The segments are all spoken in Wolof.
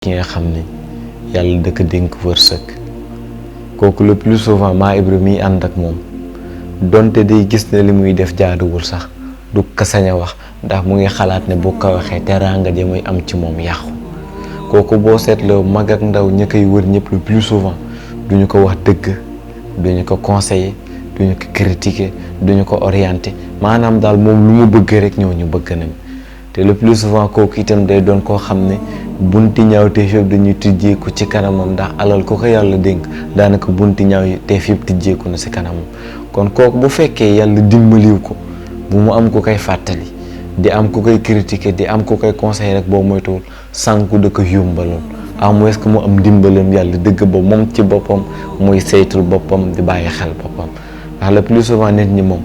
ki nga xam ne yàlla dëkk dénk wërsëg kooku le plus souvent maa Ibra miy ànd ak moom donte day gis ne li muy def jaaduwul sax du ko sañ a wax ndax mu ngi xalaat ne bu ko waxee teraanga ja muy am ci moom yàqu kooku boo seetloo mag ak ndaw ña koy wër ñëpp le plus souvent duñu ko wax dëgg duñu ko conseiller duñu ko critiquer duñu ko orienter maanaam daal moom lu mu bëgg rek ñooñu bëgg nañ te le plus souvent kooku itam day doon koo xam ne bunti ñaawteef yëpp dañuy tijjeeku ci kanamam ndax alal ko yàlla dénk daanaka bunti ñaawteef yëpp tijjeeku na ci kanamam kon kooku bu fekkee yàlla dimbaliw ko bu mu am ku koy fàttali di am ku koy critiquer di am ku koy conseiller rek boo moytuwul sànku da ko yombaloon à moins que mu am dimbalam yàlla dëgg ba moom ci boppam muy saytul boppam di bàyyi xel boppam ndax le plus souvent nit ñi moom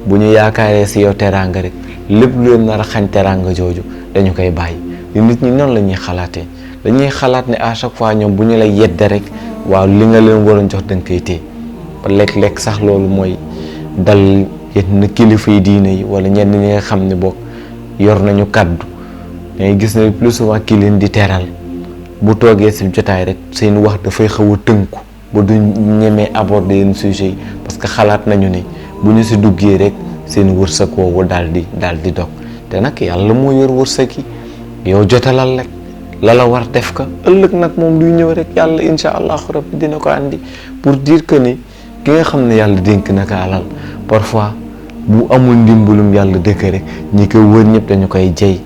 bu ñu yaakaaree ci yow teraanga rek lépp lu leen nar a xañ teraanga jooju dañu koy bàyyi nit ñi noonu la ñuy xalaatee dañuy xalaat ne à chaque fois ñoom bu ñu lay yedde rek waaw li nga leen waroon jox dañ koy téye ba lekk-lekk sax loolu mooy dal yenn kilifa yi diine yi wala ñenn ñi nga xam ne boog yor nañu kàddu dangay gis ne plus souvent ki leen di teral bu toogee ci jotaay rek seen wax dafay xaw a tënku ba du ñemee aborder yenn sujet yi parce que xalaat nañu ne bu ñu ci duggee rek seen wërsëg woowu daal di dog te nag yàlla moo yor wërsëg yi yow jotalal rek la la war def ko ëllëg nag moom luy ñëw rek yàlla incha allahu rabbi dina ko andi pour dire que ni ki nga xam ne yàlla dénk na ko alal parfois bu amul ndimbalum yàlla dëkk rek ñi ko wër ñëpp dañu koy jey